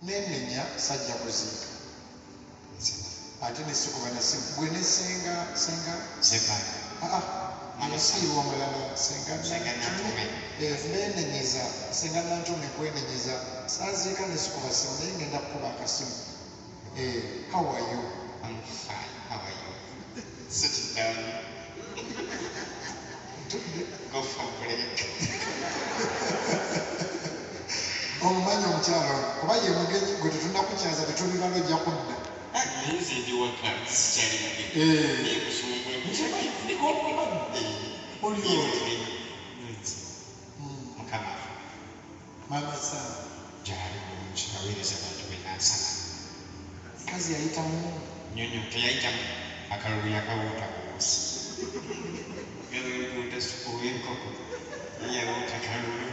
Nenenya sajja kuziika ate nesikuba nasimu gwe ne senga senga Sebana. Aa, yafiirwa omulala, senga. Senga Nantume. Nenenyeza senga Nantume, kwenenyeza saaziika nesikuba simu, naye ngenda kukuba akasimu. How are you? I'm fine. How are you? Sit down. Go for break. Omumanyi omukyalo ono kuba ye mugenyi gwe tetunakukyaza, tetulibala, ojja kudda. Naye nze ndi waka, sikyali mugenyi. Naye musumba. Nkokumanyi. Oli Ye otya? Mugenyi. Nze. Mukama. Mama Sam. Gyali bulungi, aweereza abantu b'e Nansana. Kazi yayitamu. Nyonyo teyayitamu, akalulu yakawuuta buwuusi. Nga bwe supu w'enkoko, ye yawuuta kalulu.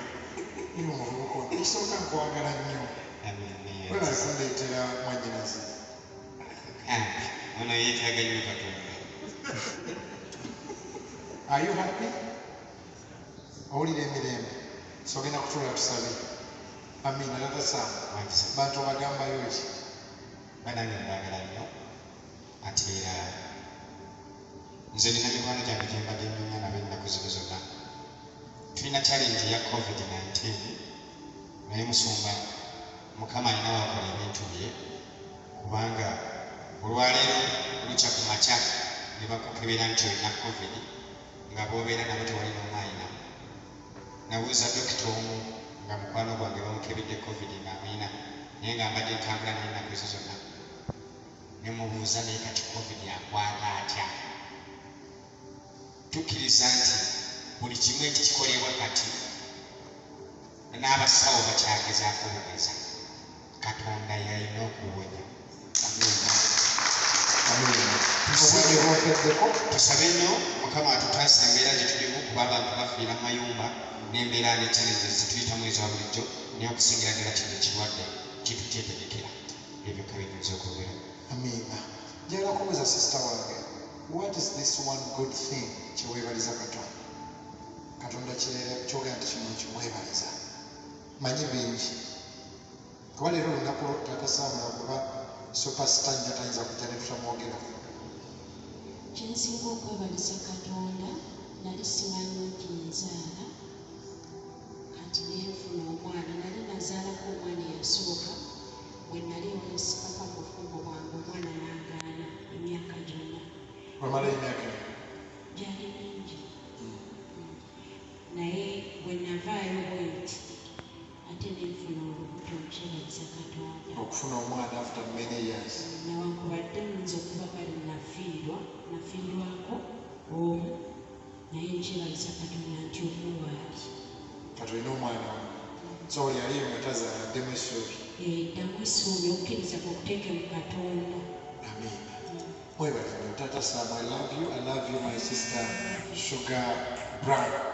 Ni omuvubuka ono, ekisooka nkwagala nnyo. Amiina. Webale kundeetera mwannyinaze. Ambi, ono yeetaaga nnyo Katonda. Are you happy? Owulira emirembe? So ogenda kutuula tusabe. Amiina. Tata Sam, Mwakisa. bantu obagambayo ki? Banange, mbaagala nnyo, ate era nze nina mikwano gyange gye mbadde nnyumya nabo ennaku zino zonna. Tulina challenge eya COVID-19, naye musumba, Mukama alina wakola ebintu bye, kubanga olwaleero lukya ku makya ne bakukebera nti olina COVID, nga b'obeera nabo tewali n'omu ayina. Nabuuza dokita omu nga mukwano gwange bamukebedde COVID ng'amuyina, naye nga mbadde ntambula naye ennaku ezo zonna, ne mubuuza, naye kati COVID akwata atya? Tukkiriza nti buli kimu ekikolebwa kati n'abasawo bakyagezaako bugeza, Katonda yalina okuwonya. Amiina, amiina. Obudde bwokeddeko. Tusabe nnyo Mukama atutaasa embeera gye tulimu, kuba abantu bafiira mu mayumba n'embeera ne challenges zetuyitamu eza bulijjo, naye okusingira ddala kino ekirwadde kitukyetegekera. Ebyo kabiyinza okwogera. Amiina. Njagala kubuuza sister wange, what is this one good thing kyeweebaliza Katonda, Katonda kyogera nti kino nkimwebaliza? Manyi bingi, kuba leero olunaku lwo Taata Saamula, kuba superstar nnyo, tayinza kujja ne tutamwogerako. Kyensinga okwebaliza Katonda, nali simanyi nti nzaala, kati nenfuna omwana. Nali nazaalako omwana eyasooka bwe nali owesipapa mu bufumbo bwange, omwana n'agaana emyaka gyonna. Wamalayo emyaka emeka? Gyali mingi. Naye bwe navaayo bwenti ate nenfuna olubuto, nkyebaliza Katonda. Okufuna omwana after many years. Newankubadde nyinza okuba kale nafiirwa, nafiirwako omu, naye nkyebaliza Katonda nti omu waali. Kati olina omwana omu, so oli aliyo nga tazaala, addemu essuubi. Ddamu essuubi, okukkiriza kwe okuteeke mu Katonda. Amiina. Mwebale nnyo, Taata Sam. I love you. I love you, my sister Sugar Brown.